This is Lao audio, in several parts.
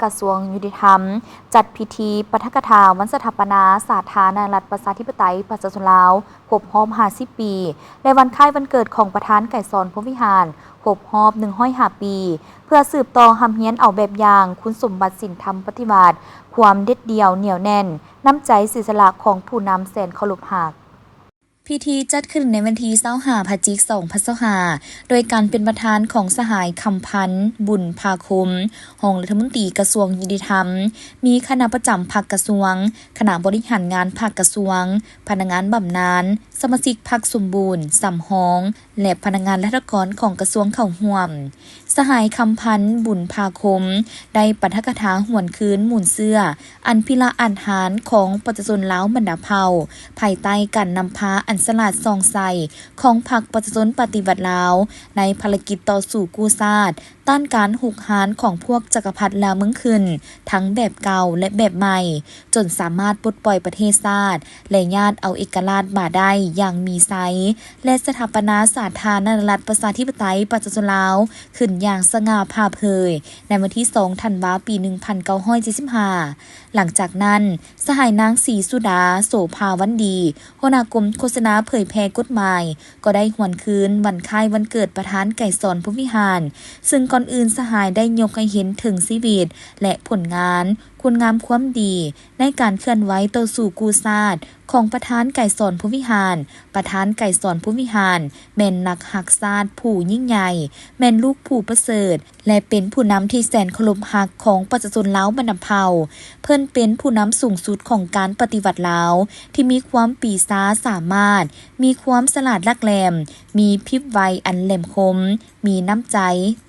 ກະຊວງຍຸຕິທຳ ຈັດພິທີປາຖະກະຖາວັນສະຖາປະນາສາທາລະນະລັດ ປະຊາທິປະໄຕ ປະຊາຊົນລາວ ຄົບຮອບຫ້າສິບປີ ແລະ ວັນຄ້າຍວັນເກີດຂອງປະທານໄກສອນ ພົມວິຫານ ຄົບຮອບໜຶ່ງຮ້ອຍຫ້າປີ ເພື່ອສືບຕໍ່ຮ່ຳຮຽນເອົາແບບຢ່າງຄຸນສົມບັດສິນທຳປະຕິວັດ, ຄວາມເດັດດ່ຽວໜຽວແໜ້ນ, ນ້ຳໃຈເສຍສະຫຼະຂອງຜູ້ນຳແສນເຄົາລົບຮັກ. ພິທີຈັດຂຶ້ນໃນວັນທີຊາວຫ້າ ພະຈິກ ສອງພັນຊາວຫ້າ ໂດຍການເປັນປະທານຂອງສະຫາຍ ຄຳພັນ ບຸນພາຄົມ ຮອງລັດຖະມົນຕີກະຊວງຍຸຕິທຳ, ມີຄະນະປະຈຳພັກກະຊວງ, ຄະນະບໍລິຫານງານພັກກະຊວງ, ພະນັກງານບຳນານ, ສະມາຊິກພັກສົມບູນ, ສຳຮອງ ແລະ ພະນັກງານລັດຖະກອນຂອງກະຊວງເຂົ້າຮ່ວມ. ສະຫາຍ ຄຳພັນ ບຸນພາຄົມ ໄດ້ປາຖະກະຖາຫວນຄືນມູນເຊື້ອ ອັນພິລະອາດຫານຂອງປະຊາຊົນລາວບັນດາເຜົ່າ ພາຍໃຕ້ການນຳພາອັນສະຫຼາດສ່ອງໃສຂອງພັກປະຊາຊົນປະຕິວັດລາວ ໃນພາລະກິດຕໍ່ສູ້ກູ້ຊາດ ຕ້ານການຮຸກຮານຂອງພວກຈັກກະພັດລ່າເມືອງຂຶ້ນ ທັງແບບເກົ່າ ແລະ ແບບໃໝ່ ຈົນສາມາດປົດປ່ອຍປະເທດຊາດ ແລະ ຍາດເອົາເອກະລາດມາໄດ້ຢ່າງມີໄຊ ແລະ ສະຖາປະນາສາທາລະນະລັດ ປະຊາທິປະໄຕ ປະຊາຊົນລາວ ຂຶ້ນຢ່າງສະຫງ່າຜ່າເຜີຍ ໃນວັນທີສອງ ທັນວາ ປີໜຶ່ງພັນເກົ້າຮ້ອຍເຈັດສິບຫ້າ. ຫຼັງຈາກນັ້ນ, ສະຫາຍນາງ ສີສຸດາ ໂສພາວັນດີ ຫົວໜ້າກົມໂຄສະນາເຜີຍແຜ່ກົດໝາຍ ກໍໄດ້ຫວນຄືນວັນຄ້າຍວັນເກີດປະທານໄກສອນ ພົມວິຫານ, ເຊິ່ງກ່ອນອື່ນສະຫາຍໄດ້ຍົກໃຫ້ເຫັນເຖິງຊີວິດ ແລະ ຜົນງານ ຄຸນງາມຄວາມດີ ໃນການເຄື່ອນໄຫວຕໍ່ສູ້ກູ້ຊາດຂອງປະທານໄກສອນ ພົມວິຫານ. ປະທານໄກສອນ ພົມວິຫານ ແມ່ນນັກຮັກຊາດຜູ້ຍິ່ງໃຫຍ່, ແມ່ນລູກຜູ້ປະເສີດ ແລະ ເປັນຜູ້ນຳທີ່ແສນເຄົາລົບຮັກຂອງປະຊາຊົນລາວບັນດາເຜົ່າ. ເພິ່ນເປັນຜູ້ນຳສູງສຸດຂອງການປະຕິວັດລາວ ທີ່ມີຄວາມປີຊາສາມາດ, ມີຄວາມສະຫຼາດຫຼັກແຫຼມ, ມີພິບໄວອັນແຫຼມຄົມ, ມີນ້ຳໃຈ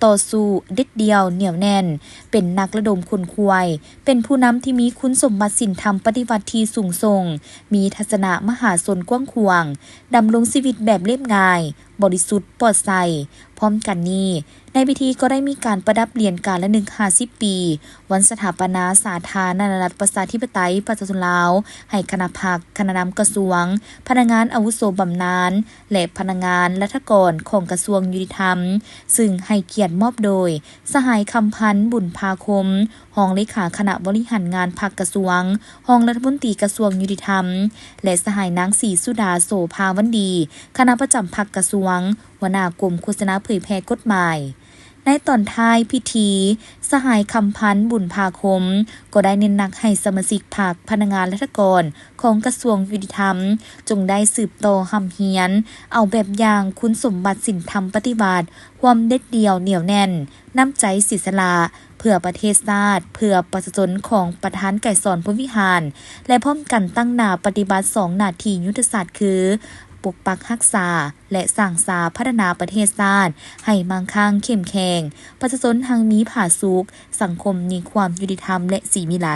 ຕໍ່ສູ້ເດັດດ່ຽວໜຽວແໜ້ນ, ເປັນນັກລະດົມຂົນຂວາຍ, ເປັນຜູ້ນຳທີ່ມີຄຸນສົມບັດສິນທຳປະຕິວັດທີ່ສູງສົ່ງ, ມີທັດສະນະມະຫາຊົນກວ້າງຂວາງ, ດຳລົງຊີວິດແບບລຽບງ່າຍ, ບໍລິສຸດ, ປອດໃສ. ພ້ອມກັນນີ້, ໃນພິທີກໍໄດ້ມີການປະດັບຫຼຽນການລະນຶກຫ້າສິບປີ ວັນສະຖາປະນາສາທາລະນະລັດ ປະຊາທິປະໄຕ ປະຊາຊົນລາວ ໃຫ້ຄະນະພັກ, ຄະນະນຳກະຊວງ, ພະນັກງານອາວຸໂສບຳນານ ແລະ ພະນັກງານລັດຖະກອນຂອງກະຊວງຍຸຕິທຳ, ຊຶ່ງໃຫ້ກຽດມອບໂດຍ ສະຫາຍ ຄຳພັນ ບຸນພາຄົມ ຮອງເລຂາຄະນະບໍລິຫານງານພັກກະຊວງ, ຮອງລັດຖະມົນຕີກະຊວງຍຸຕິທຳ ແລະ ສະຫາຍນາງ ສີສຸດາ ໂສພາວັນດີ ຄະນະປະຈຳພັກກະຊວງ, ຫົວໜ້າກົມໂຄສະນາເຜີຍແຜ່ກົດໝາຍ. ໃນຕອນທ້າຍພິທີ, ສະຫາຍ ຄຳພັນ ບຸນພາຄົມ ກໍໄດ້ເນັ້ນໜັກໃຫ້ສະມາຊິກພັກ, ພະນັກງານລັດຖະກອນຂອງກະຊວງຍຸຕິທຳ ຈົ່ງໄດ້ສືບຕໍ່ຮ່ຳຮຽນເອົາແບບຢ່າງຄຸນສົມບັດສິນທຳປະຕິວັດ, ຄວາມເດັດດ່ຽວໜຽວແໜ້ນ, ນ້ຳໃຈເສຍສະຫຼະ ເພື່ອປະເທດຊາດ, ເພື່ອປະຊາຊົນຂອງປະທານໄກສອນ ພົມວິຫານ ແລະ ພ້ອມກັນຕັ້ງໜ້າປະຕິບັດສອງໜ້າທີ່ຍຸດທະສາດຄື ປົກປັກຮັກສາ ແລະ ສ້າງສາພັດທະນາປະເທດຊາດໃຫ້ມັ່ງຄັ່ງເຂັ້ມແຂງ, ປະຊາຊົນຮັ່ງມີຜາສຸກ, ສັງຄົມມີຄວາມຍຸຕິທຳ ແລະ ສີວິໄລ.